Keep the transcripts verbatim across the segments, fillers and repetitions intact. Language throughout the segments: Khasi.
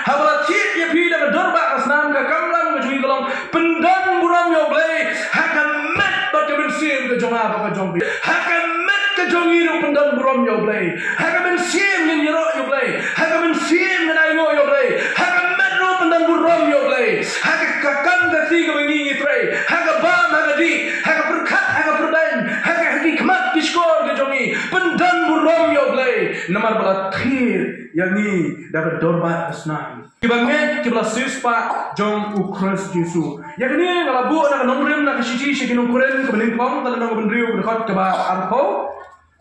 Haba la thied ïa phi da ka dor bah ka snam, ka kamram ka jong ngi ka long pyndon burom ïa U Blei ha ka met bad ka mynsiem ka jong nga bad ka jong phi. Ha ka met ka jong ngi ruh pyndon burom ïa U Blei. Ha ka mynsiem ngin ïaroh ïa U Blei. Ha ka mynsiem ngin ainguh ïa U Blei. Ha ka met ruh pyndon burom ïa U Blei. Ha ka, ka kam ka kti kaba ngi ngi trei, ha ka bam ha ka dih, ha ka pyrkhat ha ka pyrdaiñ, ha ka, ha ki khmat ki shkor ka jong ngi, pyndon burom ïa U Blei. Namar ba la thied ïa ngi da ka dor bah ka snam. Kiba ngeit, kiba la siewspah jong U Khrist Jisu. Ïa kane nga la buh na ka nongrim na ka shithi sha ki nong Korinth kaba nyngkong, ka lynnong kaba hynriew, ka dkhot kaba arphew.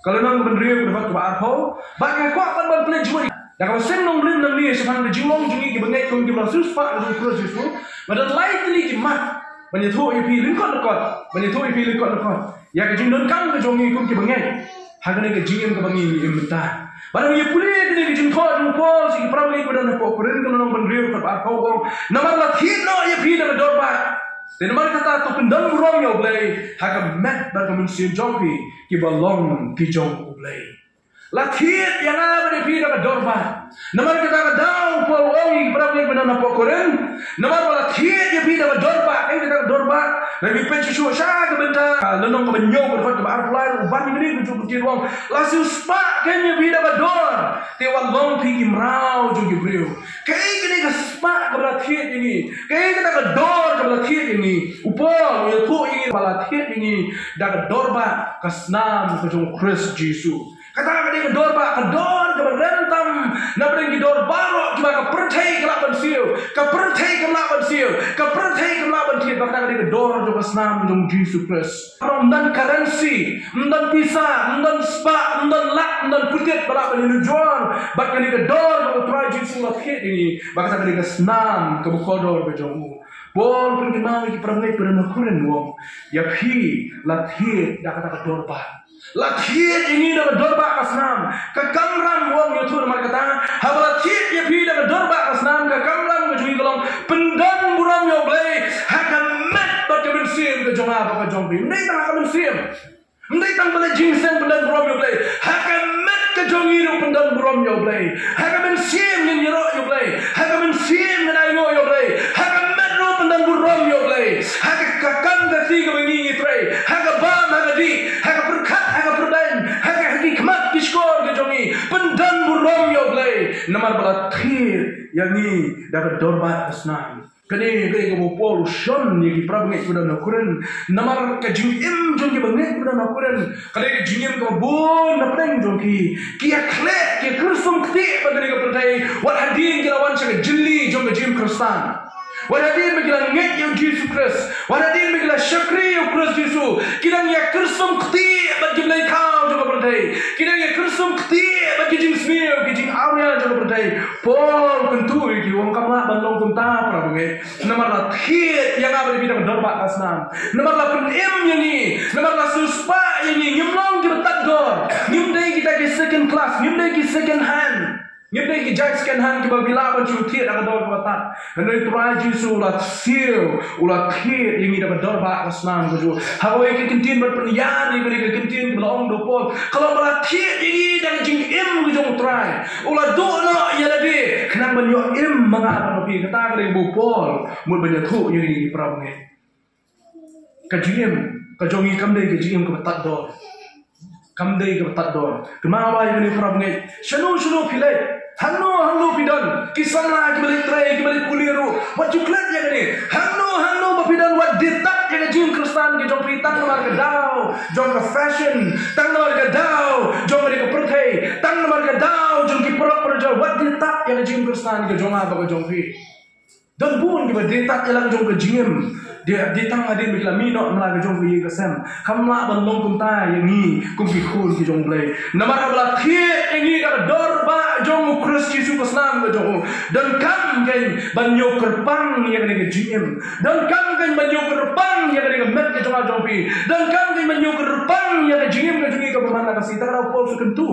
Ka lynnong kaba hynriew, ka dkhot kaba arphew. Bad nga kwah pat ban pynleit jngoh da kaba seng nongrim nangne shaphang ka jinglong jong ngi kiba ngeit kum kiba la siewspah jong U Khrist Jisu. Nga don lai tylli ki mat ban ïathuh ïa phi lyngkot lyngkot, ban ïathuh ïa phi lyngkot lyngkot ïa ka jingdonkam ka jong ngi kum kiba ngeit ha kane ka jingim kaba ngi im mynta. Bad ngi ïa pule ïa kane ka jingthoh jong u Paul sha ki para bangeit ba don hapoh Korinth, ka lynnong ba hynriew, ka dkhot ba arphew, u ong, namar la thied noh ïa phi da ka dor bah. Te namar kata to pyndon burom ïa U Blei ha ka met bad ka mynsiem jong phi, kiba long ki jong U Blei. La thied ïa nga bad ïa phi da ka dor bah. Namar kata ka daw u Paul u ong ïa ki para bangeit ba don hapoh Korinth, namar ba la thied ïa phi da ka dor bah. Kaei kata ka dor bah? Lada ngi peit shuh shuh sha ka bynta, ah, lynnong kaba hynñiew, ka dkhot kaba arphew lai, u ban ïa kane ka jingpyntip, u ong, la siewspah kein ïa phi da ka dor, te wat long phi ki mraw jong ki briew. Kaei kane ka spah kaba la thied ïa ngi? Kaei kata ka dor kaba la thied ïa ngi? U Paul u ïathuh ïa ngi ba la thied ïa ngi da ka dor bah ka snam ka jong U Khrist Jisu. Kata ka dei ka dor bah, ka dor kaba rem tam na pdeng ki dor baroh kiba ka pyrthei ka lah ban siew, ka pyrthei ka lah ban siew, ka pyrthei ka lah ban thied. Bad kata ka dei ka dor jong ka snam jong Jisu Khrist. Ym don currency, ym don pisa, ym don spah, ym don lak, ym don putit ba lah ban ïanujor bad kane ka dor ba U Trai Jisu u la thied ïa ngi. Bad kata ka dei ka snam kaba kordor ka jong u. Paul u pynkynmaw ïa ki para bangeit ba don ha Korinth, u ong, ïa phi la thied da kata ka dor bah. La thied ïa ngi da ka dor bah ka snam, ka kamram, u ong, ïathuh namar kata, haba la thied ïa phi da ka dor bah ka snam, ka kamram ka jong ngi ka long pyndon burom ïa U Blei ha ka met bad ka mynsiem ka jong nga bad ka jong phi. Ym dei tang ha ka mynsiem. Ym dei tang ban leit jingïaseng pyndon burom ïa U Blei. Ha ka met ka jong ngi ruh pyndon burom ïa U Blei. Ha ka mynsiem ngin ïaroh ïa U Blei. Ha ka mynsiem ngin ainguh ïa U Blei. Ha ka met ruh pyndon burom ïa U Blei. Ha ka, ka kam ka kti kaba ngi ngi trei, ha ka bam ha ka dih, ha ka pyrkhat ha ka pyrdaiñ, ha ka, ha ki khmat ki shkor ka jong ngi, pyndon burom ïa U Blei. Namar ba la thied ïa ngi da ka dor bah ka snam. Kane, kane kaba u Paul u shon ïa ki para bangeit ba don ha Korinth. Namar ka jingim jong ki bangeit ba don ha Korinth ka dei ka jingim kaba bun na pdeng jong ki. Ki ïakhleh, ki ïakhyrsum ktieh bad kane ka pyrthei. Wat hadien ki la wan sha ka jylli jong ka jingim Khristan, wat hadien ba ki la ngeit ïa U Jisu Khrist, wat hadien ba ki la shakri ïa U Khrist Jisu, ki dang ïakhyrsum ktieh bad ki blei thaw jong ka pyrthei. Ki dang ïakhyrsum ktieh bad ki jingsniew, ki jingawria jong ka pyrthei. Paul u kyntu ïa ki, u ong, kam lah ban long kumta, para bangeit. Namar la thied ïa nga bad ïa phi da ka dor bah ka snam. Namar la pynim ïa ngi. Namar la siewspah ïa ngi. Ngim long kiba tad dor. Ngim dei kita ki second class. Ngim dei ki second hand. Ngim dei ki jait second hand kiba phi lah ban shu thied da ka dor kaba tad. Hynrei U Trai Jisu u la siew, u la thied ïa ngi da ka dor bah ka snam ka jong u. Ha kawei ka kyntien ban pynïar ïa kane ka kyntien kaba la ong da u Paul, ka long ba la thied ïa ngi da ka jingim ka jong U Trai. U la duh noh ïa lade khnang ban ïoh im ma nga bad ma phi. Kata ka dei kaba u Paul mut ban ïathuh ïa ngi, ki para bangeit. Ka jingim ka jong ngi kam dei ka jingim kaba tad dor. Kam dei kaba tad dor. Kynmaw ïa kane, para bangeit. Shano shano phi leit, hangno hangno phi don, ki samla kiba leit trei, kiba leit pule ruh, wat ju klet ïa kane. Hangno hangno ba phi don, wat die tad ïa ka jingim Khristan ka jong phi tang namar ka daw jong ka fashion, tang namar ka daw jong kane ka pyrthei, tang namar ka daw jong ki paralok parajor. Wat die tad ïa ka jingim Khristan ka jong nga bad ka jong phi. Don bun kiba die tad ïa la ka jong ka jingim. Die, die tang hadien ba ki la mih noh na la ka jong ka ïing ka sem. Kam lah ban long kumta ïa ngi kum ki khun ki jong U Blei. Namar haba la thied ïa ngi da ka dor bah jong U Khrist Jisu, ka snam ka jong u, donkam kein ban ïoh kyrpang ïa kane ka jingim. Donkam kein ban ïoh kyrpang ïa kane ka met ka jong nga jong phi. Donkam kein ban ïoh kyrpang ïa ka jingim ka jong ngi kaba man la ka sngi. Te ka daw u Paul u kyntu,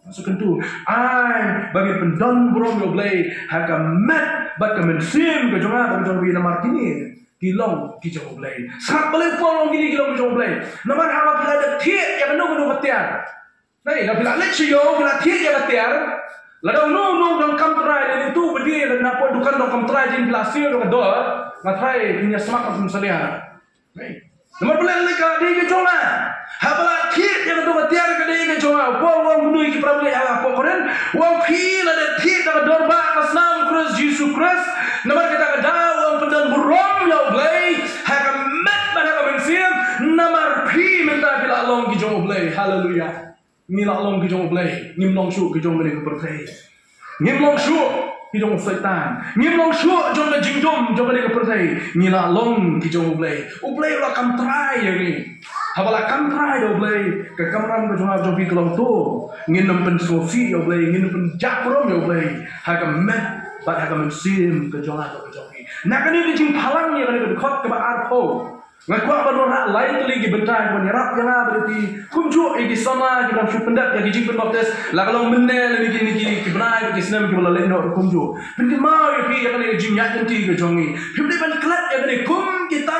u kyntu, ai ba ngin pyndon burom ïa U Blei ha ka met bad ka mynsiem ka jong nga bad ka jong phi, namar kine ki long ki jong U Blei. Sngap balei u Paul u ong kine ki long ki jong U Blei. Namar haba phi la dep thied ïa kano kano ka tiar, nai, haba phi la leit sha ïew, phi la thied ïa ka tiar, Lada uno uno u donkam trai, lane uto u ba die na poh dukan donkam trai, jin phi la siew da ka dor, nga trai phin ïa smat kum salia. Namar balei? Ka dei ka jong nga. Haba la thied ïa kato ka tiar, ka dei ka jong nga. U Paul u ong kumno ïa ki para bangeit ha la poh Korinth? U ong, phi lada thied da ka dor ba ka snam u Khrist Jisu Khrist, namar kata ka daw u ong, pyndon burom ïa U Blei ha ka met bad ha ka mynsiem, namar phi mynta phi la long ki jong U Blei. Haleluya. Ngi la long ki jong U Blei, ngim long shuh ki jong kane ka pyrthei. Ngim long shuh ki jong u Soitan, ngim long shuh jong ka jingdum jong kane ka pyrthei. Ngi la long ki jong U Blei. U Blei u la kam trai ïa ngi. Haba la kam trai ïa U Blei, ka kamram ka jong nga jong phi ka long to, ngin ym pynsngewsih ïa U Blei, ngin ym pynjah burom ïa U Blei ha ka met bad ha ka mynsiem ka jong nga ka jong phi. Na kane ka jingphalang ïa kane ka dkhot kaba arphew, nga kwah ban wanrah lai tylli ki bynta kiban ïarap ïa nga bad ïa phi. Kumjuh ïa ki samla kiba dang shu pyndep ïa ki jingpynbaptis, la ka long mynne lane kine ki, ki bnai bad ki snem kiba la leit noh, kumjuh. Pynkynmaw ïa phi ïa kane ka jingïaid lynti ka jong ngi. Phim dei ban klet ïa kane kum kita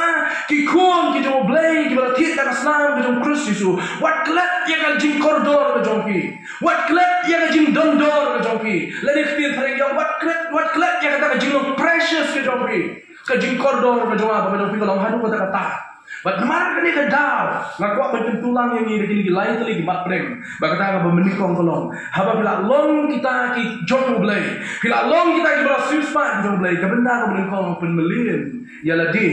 ki khun ki jong U Blei kiba la thied da ka snam ka jong u Khrist Jisu. Wat klet ïa ka jingkordor ka jong phi. Wat klet ïa ka jingdon dor ka jong phi. Lane ktien phareng ïa, wat klet, wat klet ïa kata ka jinglong precious ka jong phi. Ka jingkordor ka jong nga bad ka jong phi ka long haduh katta katta. Bad namar kane ka daw, nga kwah ban kyntu lang ïa ngi da kine ki lai tylli ki mat pdeng. Bad kata kaba mynnyngkong ka long, haba phi la long kita ki jong U Blei, phi la long kita kiba la siewspah ki jong U Blei, ka bynta kaba nyngkong, pynmlien ïa lade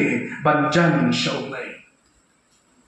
ban jan sha U Blei.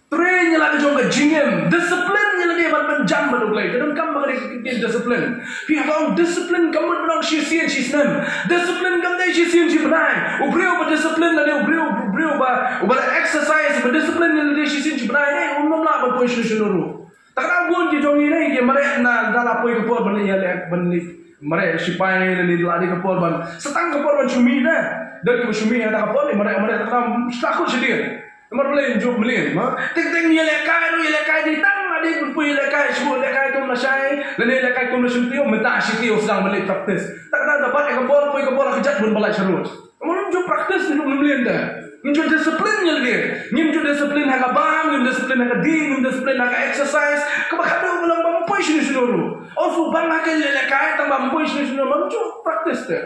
Train ïa la ka jong ka jingim. Discipline ïa lade ban pynjan bad U Blei. Ka donkam ba ka dei ka discipline. Phi haba ong discipline kam mut ban ong shisien shisnem. Discipline kam dei shisien shibnai. U briew uba discipline lane u briew, u briew uba, uba la exercise, uba discipline ïa lade shisien shibnai, ne um nym lah ban poi shano shano ruh. Te kata bun ki jong ngi ne ki mareh na, da la poi ka por ban ïaleh, ban leit mareh sipai, lane la dei ka por ban, sa tang ka por ban shu mih ne. Dei kiba shu mih ha kata ka por, mareh, mareh, te kata shu la khot shadien. Namar balei? Ym ju mlien, ma. Teng teng ïalehkai ruh, ïalehkai dei tang, la dei pynpoi ïalehkai, shu ïalehkai kum lashai, lane ïalehkai kum lashai, mynta shi taïew sdang ban leit practice. Te kata da bat ïa ka bol, poi ka bol ha kjat bun ba lait sharud. Namar ym ju practice, ym ju mlien da. Ym ju discipline ïa lade. Ngim ju discipline ha ka bam, ngim discipline ha ka die, ngim discipline ha ka exercise. Kaba khatduh ka long ba ym poi shano shano ruh. Ong shu bang ha ka ïalehkai, tang ba ym poi shano shano, ym ju practice te.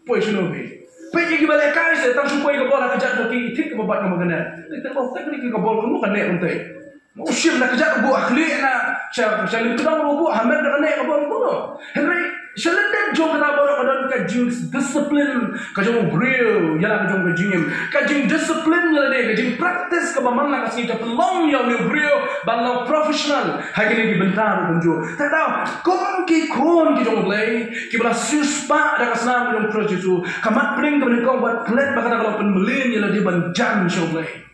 Poi shano phi? Peit ïa kiba lehkai se, tang shu poi ka bol ha kjat jong ki, thik kaba bat kaba kane. Te tang, oh, te kane ka bol kumno ka neh kumtei. U shim na kjat, u buh ha khlieh, na sha, sha lynti dong u buh, ha met na ka neh ka bol kumno. Hynrei sha lyndet jong kata baroh ka don ka jingdiscipline ka jong u briew ïa la ka jong ka jingim. Ka jingdiscipline ïa lade, ka jingpractice kaba man la ka sngi ka pynlong ïa une u briew ban long professional ha kine ki bynta ruh kumjuh. Te daw kum ki khun ki jong U Blei kiba la siewspah da ka snam ka jong u Khrist Jisu, ka mat pdeng kaba nyngkong, wat klet ba kata ka long, pynmlien ïa lade ban jan sha U Blei.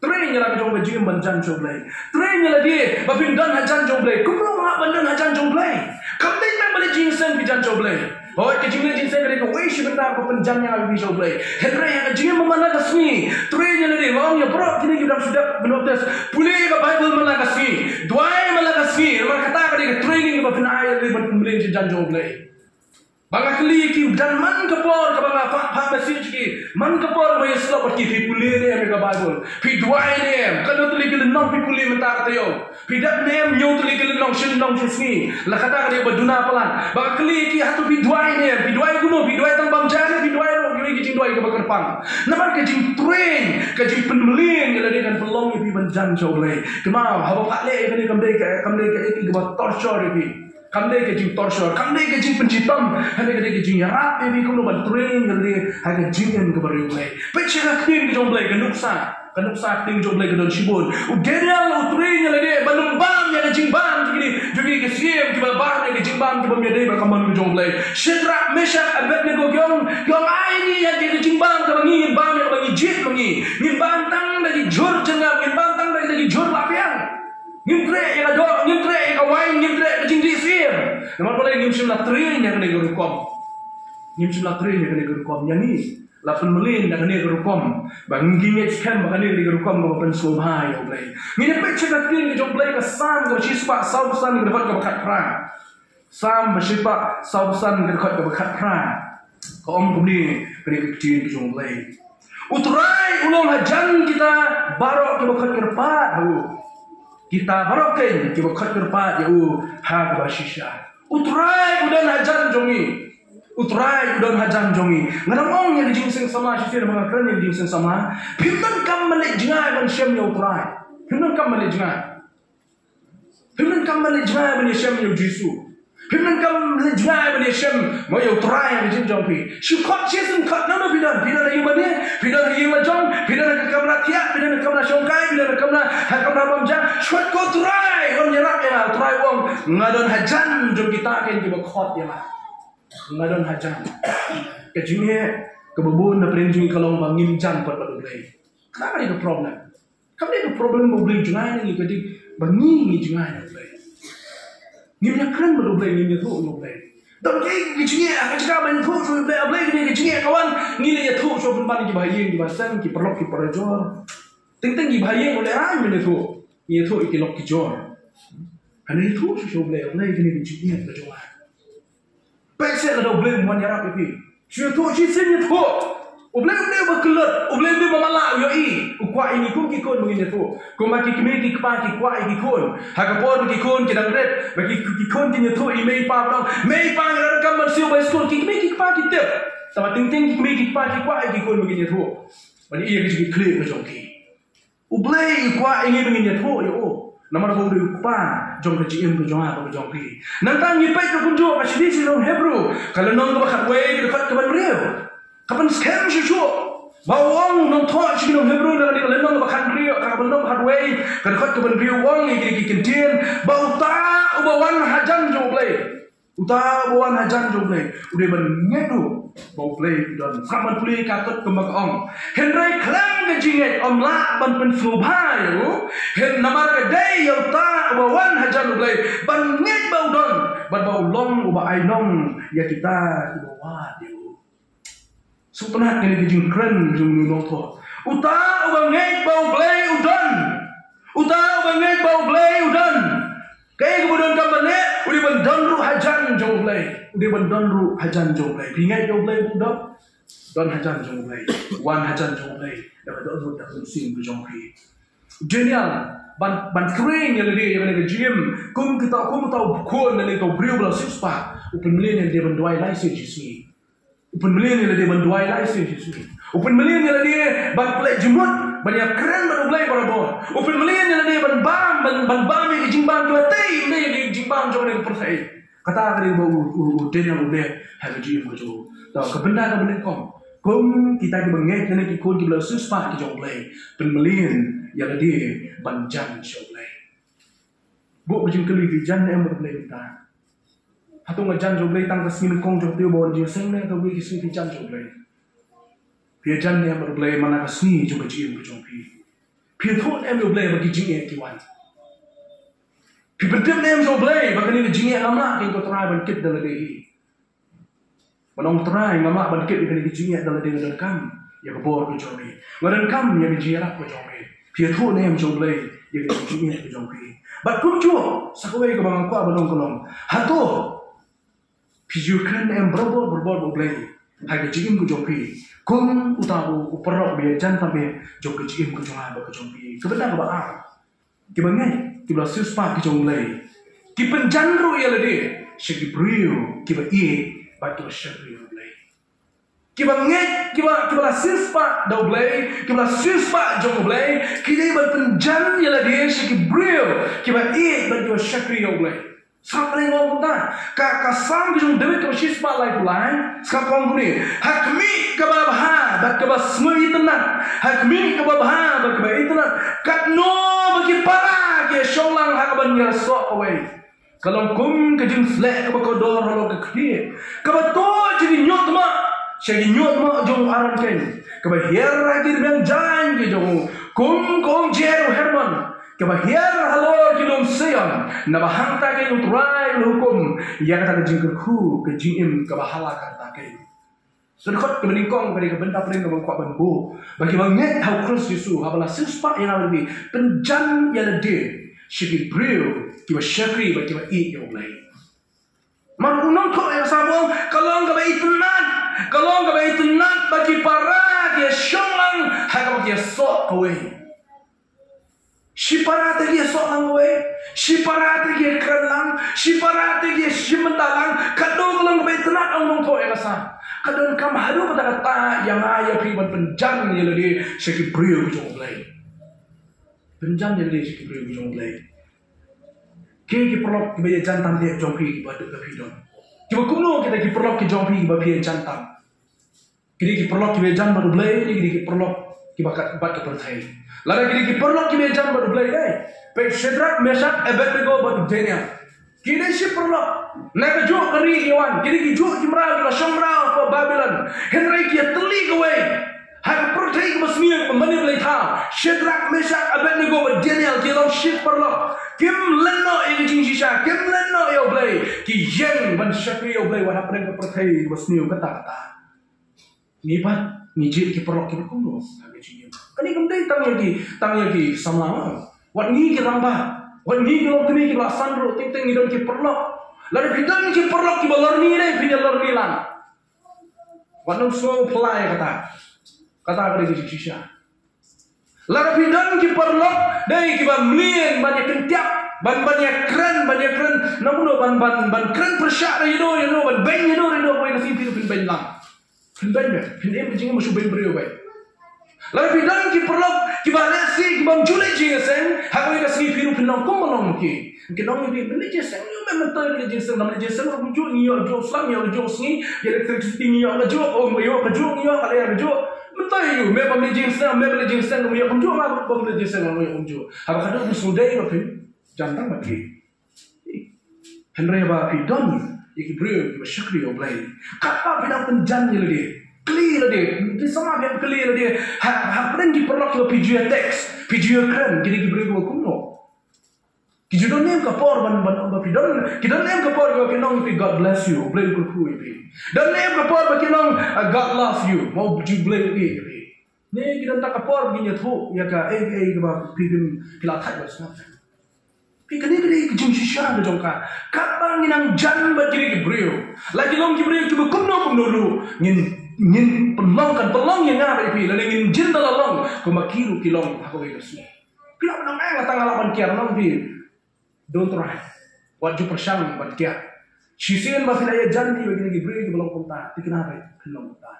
Train ïa la ka jong ka jingim ban jan sha U Blei. Train ïa lade ba phin don hajan jong U Blei. Kumno nga ban don hajan jong U Blei? Kam dei tang ba leit jingïaseng phi jan sha U Blei. Hooid, ka jingleit jingïaseng ka dei kawei shi bynta kaba pynjan ïa nga bad phi sha U Blei. Hynrei ha ka jingim man la ka sngi, train ïa lade. Nga ong ïa baroh kine kiba dang shu dep ban baptis, pule ïa ka Baibl man la ka sngi, duwai man la ka sngi. Namar kata ka dei ka training kaba phin ai ïa lade ban pynmlien shajan jong U Blei. Ba nga kylli ïa ki, dang man ka por kaba nga phah, phah message ïa ki, man ka por ba ïasyllok bad ki, phi pule ne em ïa ka Baibl? Phi duwai ne em? Katno tylli ki lynnong phi pule mynta ka taïew? Phi dep ne em hynñiew tylli ki lynnong, shi lynnong shi sngi? La kata ka dei ba duna palat. Ba nga kylli ïa ki, hato phi duwai ne em? Phi duwai kumno? Phi duwai tang bam ja ne phi duwai ruh kiwei ki jingduwai kaba kyrpang? Namar ka jingtrain, ka jingpynmlien ïa lade kan pynlong ïa phi ban jan sha U Blei. Kynmaw, haba phah leh ïa kane kam dei ka, kam dei ka, ka, kaba torture ïa phi. Kam dei ka jingtorture, kam dei ka jingpynshitom, hynrei ka dei ka jingïarap ïa phi kumno ban train ïa lade ha ka jingim kaba riewblei. Peit sha ka ktien ka jong U Blei, ka nuksa, ka nuksa ktien jong U Blei ka don shibun. U Daniel u train ïa lade ban ym bam ïa ka jingbam jong kine, jong kine ki syiem kiba la bam ïa ka jingbam kaba ym ïadei bad ka mon ka jong U Blei. Shadrach, Meshach, Abednego ki ong, ki ong, ai ngi ïa ka jingbam kaba ngi ngin bam ïa kaba ngi jied ma ngi. Ngin bam tang da ki jhur jyrngam, ngin bam tang da ki jhur la biang. Ngim treh ïa ka doh, ngim treh ïa ka wain, ngim treh ïa ka jingdih syiem. Namar balei? Ngim shym la train ïa kane ka rukom. Ngim shym la train ïa kane ka rukom. Ïa ngi la pynmlien da kane ka rukom. Ba ngi ngeit skhem ba kane ka dei ka rukom kaba pynsngewbha ïa U Blei. Ngin ïa peit sha ka ktien ka jong U Blei, ka Salm kaba shispah sawphew san, ka dkhot kaba khatphra. Salm ba shispah sawphew san, ka dkhot kaba khatphra. Ka ong kumne kane ka ktien ka jong U Blei: U Trai u long hajan kita baroh kiba khot kyrpad ha u. Kita baroh keiñ kiba khot kyrpad ïa u ha kaba shisha. U Trai u don hajan jong ngi. U Trai u don hajan jong ngi. Nga dang ong ïa ka jingseng samla shisien, ba nga kren ïa ka jingseng samla. Phim donkam ban leit jngai ban shem ïa U Trai. Phim donkam ban leit jngai. Phim donkam ban leit jngai ban ïashem ïa U Jisu. Phim donkam leit jngai ban ïashem mo ïa U Trai ha ka jingim jong phi. Shu khot shisien khot, nangno phi don? Phi don ha ïing mane, phi don ha ïing la jong, phi don ha ka kamra thiah, phi don ha ka kamra shongkai, phi don ha ka kamra, ha ka kamra bym ja. Shu khot ko Trai, wan ïarap ïa nga. U Trai u ong, nga don hajan jong kita keiñ kiba khot ïa nga. Nga don hajan. Ka jingeh kaba bun na pdeng jong ngi ka long ba ngim jan pat bad U Blei. Kata ka dei ka problem. Kam dei ka problem ba U Blei u jngai na ngi, ka dei ba ngi ngi jngai na U Blei. Ngim ïakren bad U Blei, ngim ïathuh na U Blei. Don kaei ka jingeh, ka jaka ban ïathuh sha U Blei, U Blei, ka dei ka jingeh ka wan, ngi la ïathuh sha u pynban, kiba ha ïing kiba seng, ki paralok ki parajor. Teng teng kiba ha ïing u lehrain ban ïathuh. Ngi ïathuh ïa ki lok ki jor. Hynrei ïathuh sha U Blei, U Blei, ka dei ka jingeh ka jong nga. Peit seh lada U Blei um wan ïarap ïa phi. Shu ïathuh shisien ïathuh. U Blei, U Blei uba kyllut, U Blei, U Blei uba mala, u ïohi. U kwah ïa ngi kum ki khun ba ngin ïathuh. Kumba ki kmie ki kpa ki kwah ïa ki khun. Ha ka por ba ki khun ki dang rit, ba ki, ki khun kin ïathuh ïa i mei i pa ba dang, mei i pa, ngi donkam ban siew bai skul. Ki kmie ki kpa ki tip. Tangba teng teng ki kmie ki kpa ki kwah ïa ki khun ba kin ïathuh. Ban ïa ka jingkitkhlieh ka jong ki. U Blei u kwah ïa ngi ba ngin ïathuh ïa u. Namar ba u dei u kpa jong ka jingim ka jong nga bad ka jong phi. Nangta ngi peit ruh kumjuh, ka shithi sha ki nong Hebru, ka lynnong kaba khatwei, ka dkhot kaba hynriew. Ka pynskhem shuh shuh. Ba u ong u nongthoh sha ki nong Hebru na kane ka lynnong kaba khathynriew, kaba lynnong khatwei, ka dkhot kaba hynriew, u ong ïa kine ki kyntien, ba uta uba wan hajan jong U Blei. Uta uba wan hajan jong U Blei u dei ban ngeit ruh ba U Blei u don. Sa ban pule ka kot kumba ka ong. Hynrei khlem ka jingngeit ym lah ban pynsngewbha ïa u. Hynrei namar ka dei ïa uta uba wan hajan U Blei ban ngeit ba u don, bad ba u long uba ainong ïa kita kiba wad ïa u. Sngewtynnat kane ka jingkren jong u nongthoh. Uta uba ngeit ba U Blei u don. Uta uba ngeit ba U Blei u don. Kaei kaba u donkam ban leh? U dei ban don ruh hajan jong U Blei. U dei ban don ruh hajan jong U Blei. Phi ngeit ïa U Blei ba u don? Don hajan jong U Blei. Wan hajan jong U Blei. Da ka dohnud da ka mynsiem ka jong phi. Daniel, ban, ban train ïa lade ïa kane ka jingim. Kum kita, kum uta u khun lane uta u briew ba la siewspah. U pynmlien ïa lade ban duwai lai sien shi sngi. U pynmlien ïa lade ban duwai lai sien shi sngi. U pynmlien ïa lade ban pynleit jingmut, ban ïakren bad U Blei barabor. U pynmlien ïa lade ban bam, ban, ban bam ïa ki jingbam kiba tei, ym dei ïa ki jingbam jong kane ka pyrthei. Kata ka dei ba u, u, u Daniel u leh ha ka jingim ka jong u. Te ka bynta kaba nyngkong, kum kita kiba ngeit lane ki khun kiba la siewspah ki jong U Blei, pynmlien ïa lade ban jan sha U Blei. Buh ka jingkylli, phi jan ne em bad U Blei mynta? Hato nga jan sha U Blei tang ka sngi nyngkong jong ka taïew ba wan jingïaseng, ne hato kiwei ki sngi phi jan sha U Blei? Phi jan ne em bad U Blei man la ka sngi jong ka jingim ka jong phi? Phi ïathuh ne em ïa U Blei ba ki jingeh ki wan? Phi pyntip ne em sha U Blei ba kane ka jingeh ngam lah, ko Trai, ban kit da lade hi? Ban ong, Trai, ngam lah ban kit ïa kane ka jingeh da lade, nga donkam ïa ka bor ka jong me. Nga donkam ïa ka jingïarap ka jong me. Phi ïathuh ne em sha U Blei ïa ka jingeh ka jong phi? Bad kumjuh, sa kawei kaba nga kwah ban ong ka long, hato phi ju kren ne em barabor barabor bad U Blei ha ka jingim ka jong phi, kum uta u, u paralok ba ïajan tam eh jong ka jingim ka jong nga bad ka jong phi? Ka bynta kaba ar, kiba ngeit, kiba la siewspah ki jong U Blei, ki pynjan ruh ïa lade sha ki briew kiba ïeit bad kiba shakri ïa U Blei. Kiba ngeit, kiba, kiba la siewspah da U Blei, kiba la siewspah jong U Blei, ki dei ban pynjan ïa lade sha ki briew kiba ïeit bad kiba shakri ïa U Blei. Sa pynlong kumta. Ka, ka Salm ka jong u David kaba shispah laiphew lai, sa ka ong kumne: Ha khmih kaba bha bad kaba sngewtynnat, ha khmih kaba bha bad kaba itynnat, katno ba ki para ki ïashong lang ha kaban ïasoh kawei. Ka long kum ka jingsleh kaba kordor halor ka khlieh, kaba tuid sha ki ñiuhtmoh, sha ki ñiuhtmoh jong u Aron keiñ, kaba hiar ha ki rmiang jaiñ ki jong u, kum ka umjer u Hermon, kaba hiar halor ki lum Sion. Naba hangta keiñ U Trai u la hukum ïa kata ka jingkyrkhu, ka jingim kaba hala kata keiñ. Sa ka dkhot kaba nyngkong ka dei ka bynta pyrshah kaba nga kwah ban buh, ba kiba ngeit ha U Khrist Jisu, haba la siewspah ïa nga bad phi, pynjan ïa lade sha ki briew kiba shakri bad kiba ïeit ïa U Blei. Namar u nongthoh ïa ka Salm u ong, ka long kaba itynnat, ka long kaba itynnat ba ki para ki ïashong lang ha kaba ki ïasoh kawei. Shipara te ki ïasoh lang kawei, shipara te ki ïakren lang, shipara te ki ïashim bynta lang. Katno ka long kaba itynnad, ong Nongthoh ïa ka Sam. Ka donkam haduh katta katta ïa nga ïa phi ban pynjan ïa lade sha ki briew ki jong U Blei. Pynjan ïa lade sha ki briew ki jong U Blei. Ki, ki paralok kiba ïajan tam ïa jong phi kiba duk ka phi dong. Kiba kumno kita ki paralok ki jong phi kiba phi ïajan tam? Ki dei ki paralok kiba ïajan bad U Blei, ki dei ki paralok kiba kat bad ka pyrthei. Lada ki dei ki paralok kiba ïajan bad U Blei, eh, peit Shadrak, Meshak, Abednego bad Daniel. Ki dei shi paralok. Na kajuh ka ri ki wan, ki dei ki juh ki mraw kiba shong mraw ha Babilon. Hynrei ki ïatylli kawei ha ka pyrthei kaba sniew, kaba mane blei thaw. Shadrak, Meshak, Abednego bad Daniel ki long shi paralok. Kim len noh ïa ka jingshisha, kim len noh ïa U Blei. Ki ïeng ban shakri ïa U Blei wat hapdeng ka pyrthei kaba sniew katta katta. Ngi pat ngi jied ki paralok kiba kumno ha ka jingim? Kane kam dei tang ïa ki, tang ïa ki samla ma. Wat ngi ki rangbah, wat ngi ki longkmie kiba la san ruh, teng teng ngi don ki paralok. Lada phi don ki paralok kiba lorni, dei phin ïalorni lang. Wat nym sngew phylla ïa kata. Kata ka dei ka jingshisha. Lada phi don ki paralok, dei kiba mlien ban ïa kyntiap, ban, ban ïa kren, ban ïa kren, na kumno ban, ban, ban kren pyrshah ïa no ïa no, ban beiñ ïa no ïa no, kawei ka sngi phi ruh phin beiñ lang. Phin beiñ beit, phin im ka jingim ba shu beiñ briew beit. Lada phi don ki paralok kiba lehse kibym ju leh jingïaseng, ha kawei ka sngi phi ruh phin long kumba long ma ki. Ki ong ïa phi, men leh jingïaseng, ïoh men, men to leh jingïaseng, ngam leh jingïaseng ruh kumjuh, ngi ïoh juh slam, ngi ïoh juh sngi, ïa electricity ngi ïoh kajuh, um, ïoh kajuh, ngi ïoh ka leh kajuh. Men to ïa u, me bym leh jingïaseng, me bym leh jingïaseng, ngi ïoh kumjuh, ma bym leh jingïaseng, ngi ïoh kumjuh. Haba khatduh phin sngewdei ba phin jan tang bad ki. Hynrei ba phi don ïa ki briew kiba shakri ïa U Blei, katba phi dang pynjan ïa lade, kylli ïa lade, ki samla phi kylli ïa lade, ha, hapdeng ki paralok kiba phi ju ïa text, phi ju ïa kren, ki dei ki briew kiba kumno? Ki ju don ne em ka por ban, ban, ba phi don, ki don ne em ka por ba kin ong ïa phi, "God bless you, U Blei u kyrkhu ïa phi." Don ne em ka por ba kin ong, uh, "God love you, mo U Blei u ïeit ïa phi." Ne ki don ta ka por ba kin ïathuh ïa ka, eh, eh, kaba phi, phi, phi la thait ba sngap. Phi, kane ka dei ka jingshisha ka jong ka. Katba ngi nang jan bad kine ki briew, la ki long ki briew kiba kumno kumno ruh, ngin, ngin pynlong, kan pynlong ïa nga bad ïa phi, lane ngin jin da la long kumba ki ruh ki long ha kawei ka sngi. Phi lah ban ong, "Eh, nga tang nga lah ban kiar," ong phi. Don't try. Wat ju pyrshang ban kiar. Shisien ba phi la ïajan bad kine ki briew kiba long kumta, thikna ba phin long kumta.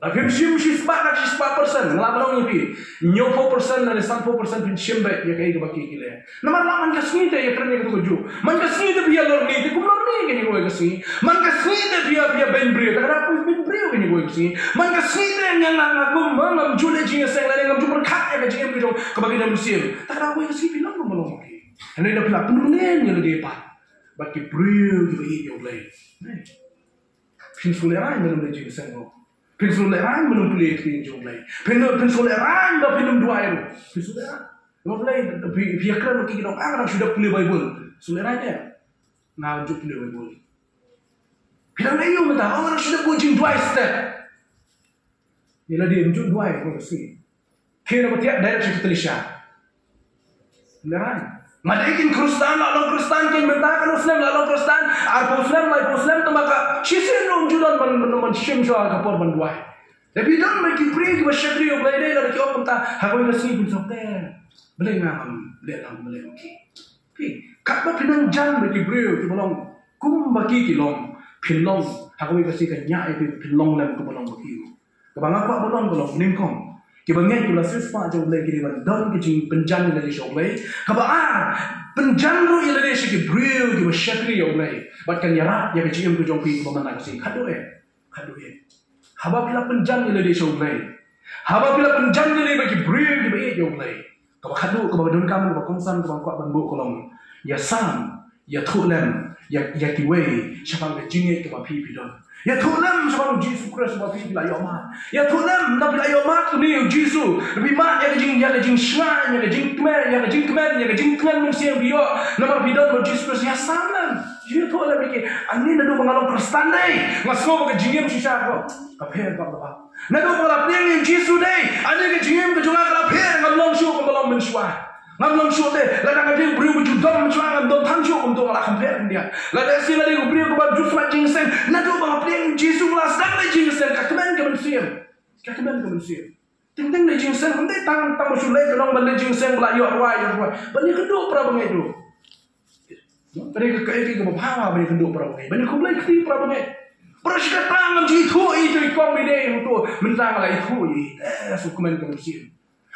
Lada phim shim shispah na shispah percent, nga lah ban ong ïa phi, hynñiewphew percent lane sanphew percent phin shim beit ïa kaei kaba ki, ki leh. Namar la man ka sngi te ïa kren ïa katu kajuh. Man ka sngi te phi ïa lorni, te kum lorni kane kawei ka sngi. Man ka sngi te phi ïa, phi ïa beiñ briew, te ka dei phi beiñ briew kane kawei ka sngi. Man ka sngi te nga, nga, nga kum, nga, ngam ju leh jingïaseng lane ngam ju pyrkhat ïa ka jingim ka jong kaba ki dang mynsiem, te ka dei kawei ka sngi phi long kumba long ma ki. Hynrei lada phi la pynlong ïa lade pat bad ki briew kiba ïeit ïa U Blei, phin shu lehraiñ ban ym leh jingïaseng ruh. Phin shu lehraiñ ban ym pule ïa ka ktien jong U Blei. Phin, phin shu lehraiñ ba phin ym duwai ruh. Phin shu lehraiñ. Namar U Blei, phi, phi ïakren bad ki, ki ong, "Ah, nga dang shu dep pule Baibl." Shu lehraiñ te. Nga ju pule Baibl. Phi dang leh aïu mynta? "Oh, nga dang shu dep buh jingduwai step." Ïa lade ym ju duwai kawei ka sngi. Khie na ka tiak direct sha ka klisha. Lehraiñ. Nga dei kin Khristan, la long Khristan kin mynta, katno snem la long Khristan, arphew snem, laiphew snem, tangba ka shisien ruh ym ju don ban, ban, ban shim shuwa ka por ban duwai. Lada phi don bad ki briew kiba shakri ïa U Blei, dei lada ki ong kumta, ha kawei ka sngi phin sngewthuh, "Balei nga ngam leh lang kumba leh ma ki?" Phi, katba phi nang jan bad ki briew kiba long kumba ki, ki long, phin long, ha kawei ka sngi kan ñiah ïa phi, phin long lem kumba long ma ki ruh. Kaba nga kwah ban ong ka long, nyngkong, kiba ngeit, kiba la siewspah jong U Blei ki dei ban don ka jingpynjan ïa lade sha U Blei. Kaba ar, pynjan ruh ïa lade sha ki briew kiba shakri ïa U Blei. Bad kan ïarap ïa ka jingim ka jong phi kaba man la ka sngi. Khatduh eh, khatduh eh, haba phi la pynjan ïa lade sha U Blei, haba phi la pynjan ïa lade bad ki briew kiba ïeit ïa U Blei, kaba khatduh, kaba donkam, kaba kongsan, kaba nga kwah ban buh ka long, ïasam, ïathuh lem ïa, ïa kiwei shaphang ka jingngeit kaba phi, phi don. Ïathuh lem shaphang U Jisu Khrist uba phi, phi la ïoh mad. Ïathuh lem, lada phi la ïoh mad kumne ïa U Jisu, phi mad ïa ka jing, ïa ka jingshngaiñ, ïa ka jingkmen, ïa ka jingkmen, ïa ka jingkmen mynsiem phi ïoh namar phi don bad U Jisu Khrist, ïasam lem. Ïathuh lem ïa ki, "Ani naduh ba nga long Khristan dei, nga sngew ba ka jingim shisha ka, ka pher bha bha. Naduh ba nga la pdiang ïa U Jisu dei, ani ka jingim ka jong nga ka la pher, ngam long shuh kumba long mynshuwa. Ngam long shuh te, lada nga dei u briew ba ju dom mynshuwa, ngam dom than shuh kumto, nga la kham pher khyndiat. Lada shisien nga dei u briew kaba ju smat jingïaseng, naduh ba nga pdiang ïa U Jisu nga la sdang leh jingïaseng, ka kmen ka mynsiem. Ka kmen ka mynsiem." Teng teng leit jingïaseng, ym dei tang, tang ba shu leit ka long ban leit jingïaseng ba la ïoh rwai, ïoh rwai. Ban ïakynduh para bangeit ruh. Ka dei ka, ka, ka, kaba bha ban ïakynduh para bangeit. Ban ïakhublei kti para bangeit. Para shi katta ngam ju ithuh ïa i kong, i dei hangto. Mynta nga la ithuh ïa i. Eh, sngewkmen ka mynsiem.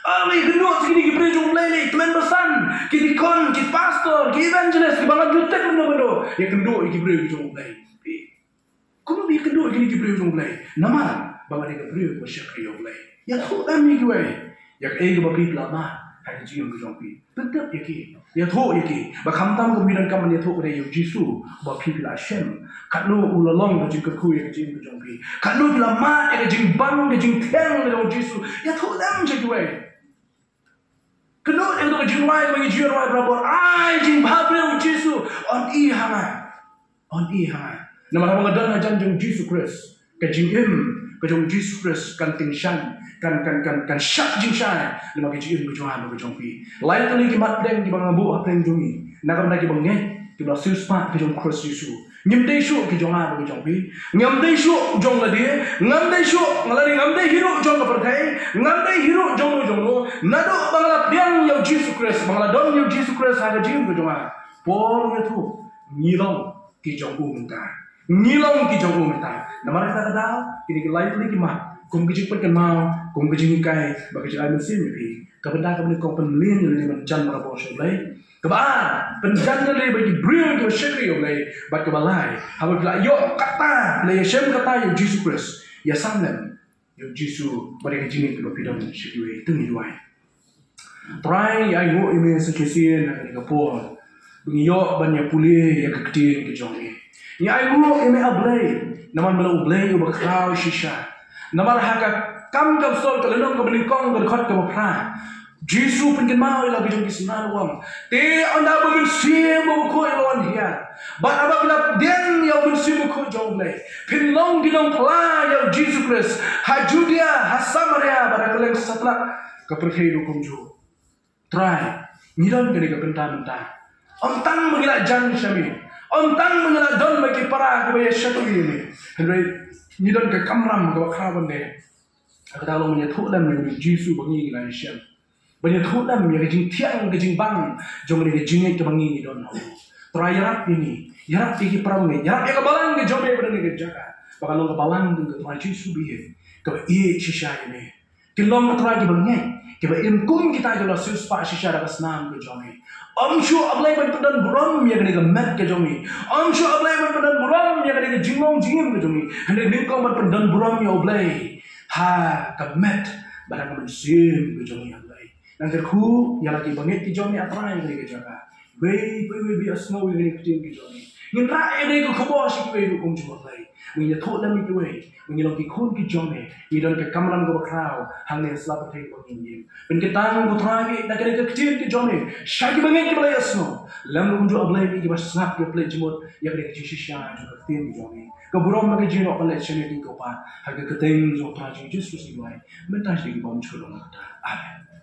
Ah, ban ïakynduh sa kine ki briew jong U Blei, lei tymmen basan, ki deacon, ki pastor, ki evangelist, kiba ngam ju tip mynno mynno. Ïakynduh ïa ki briew jong U Blei. Kumno ba ïakynduh ïa kine ki briew jong U Blei? Namar ba nga dei ka briew ba shakri ïa U Blei. Ïathuh em ïa kiwei ïa kaei kaba phi la mad ha ka jingim ka jong phi. Pyntip ïa ki. Ïathuh ïa ki. Ba khamtam ka bynta kaba ïathuh ka dei ïa U Jisu ba phi, phi la shem. Katno u la long ka jingkyrkhu ïa ka jingim ka jong phi. Katno phi la mad ïa ka jingbang, ka jingthiang ka jong U Jisu. Ïathuh em ïa kiwei. Kynnoh ïa ka jingrwai kaba ngi ju rwai barabor. Ai jingbhabriew U Jisu. Yn i ha nga. Yn i ha nga. Namar haba nga don hajan jong U Jisu Khrist, ka jingim ka jong U Jisu Khrist kan tyngshaiñ, kan, kan, kan, kan shah jingshai namar ka jingim ka jong nga bad ka jong phi. Lai tylli ki mat pdeng kiba nga buh hapdeng jong ngi, na ka bynta kiba ngeit, kiba la siewspah ka jong U Khrist Jisu. Ngim dei shuh ki jong nga bad ka jong phi. Ngam dei shuh jong lade, ngam dei shuh nga lade, ngam dei hi ruh jong ka pyrthei, ngam dei hi ruh jong no jong no. Naduh ba nga la pdiang ïa U Jisu Khrist, ba nga la don ïa U Jisu Khrist ha ka jingim ka jong nga, por nga tu ngi long ki jong u mynta. Ngi long ki jong u mynta. Namar kata ka daw, kine ki lai tylli ki mat, kum ka jingpynkynmaw, kum ka jinghikai, bad ka jingai mynsiem ïa phi. Ka bynta kaba nyngkong, pynmlien ïa lade ban jan barabor sha U Blei. Kaba ar, pynjan ïa lade ba ki briew kiba shakri ïa U Blei. Bad kaba lai, haba phi la ïoh kata, phi la ïashem kata ïa U Jisu Khrist, ïasam lem ïa U Jisu bad ïa ka jingngeit kaba phi don sha kiwei. To ngin duwai. Trai, ngi ainguh ïa me sa shisien ha kane ka por ba ngi ïoh ban ïa pule ïa ka ktien ka jong me. Ngi ainguh ïa me, A Blei, namar me long U Blei uba khraw shisha. Namar ha ka Kam ka Apostol, ka lynnong kaba nyngkong, ka dkhot kaba phra, Jisu pynkynmaw ïa la ki jong ki synran, u ong: Te ynda ba U Mynsiem Bakhuid u la wan hiar, bad haba phi la pdiang ïa U Mynsiem Bakhuid jong U Blei, phin long ki nongphla ïa U Jisu Khrist ha Judia, ha Samaria, bad ha kylleng satlak ka pyrthei ruh kumjuh. Trai, ngi don kane ka bynta mynta. Ym tang ba ngi la jan sha me, ym tang ba ngi la don bad ki para kiba ïa shakri ïa me, hynrei ngi don ka kamram kaba khraw ban leh. Kata ka long ban ïathuh lem ïa U Jisu ba ngi ngi la ïashem, ban ïathuh lem ïa ka jingthiang ka jingbang jong kane ka jingngeit kaba ngi ngi don ha u. Trai, ïarap ïa ngi, ïarap ïa ki para bangeit, ïarap ïa ka balang ka jong me ba don ha kane ka jaka, ba kan long ka balang jong ka Trai Jisu ba ïeit, kaba ïeit shisha ïa me. Kin long, Trai, kiba ngeit, kiba im kum kita kiba la siewspah shisha da ka snam ka jong me. Ym shuh, A Blei, ban pyndon burom ïa kane ka met ka jong me. Ym shuh, A Blei, ban pyndon burom ïa kane ka jinglong jingim ka jong me. Hynrei nyngkong ban pyndon burom ïa U Blei ha ka met bad ha ka mynsiem ka jong me, A Blei. Nang kyrkhu ïa la ki bangeit ki jong me, A Trai, ha kane ka jaka. Wei pa wei ba ïohsngew ïa kane ka ktien ka jong me. Ngin rah ïa kane ka khubor sha kiwei ruh kumjuh, A Blei. Ngin ïathuh lem ïa kiwei ba ngi long ki khun ki jong me, ngi don ka kamram kaba khraw hangne ha sla pyrthei kaba ngi im. Pynkyntang, ko Trai, na kane ka ktien ka jong me sha ki bangeit kiba la ïohsngew. Lem ruh kumjuh, A Blei, ïa kiba sngap, kiba pynleit jingmut ïa kane ka jingshisha jong ka ktien ka jong me. Ka burom bad ka jingïarap ban leit sha me, ko Pa, ha ka kyrteng jong U Trai jong ngi Jisu Khrist ngi duwai. Mynta shi dei ki bym shu long kata. Amen.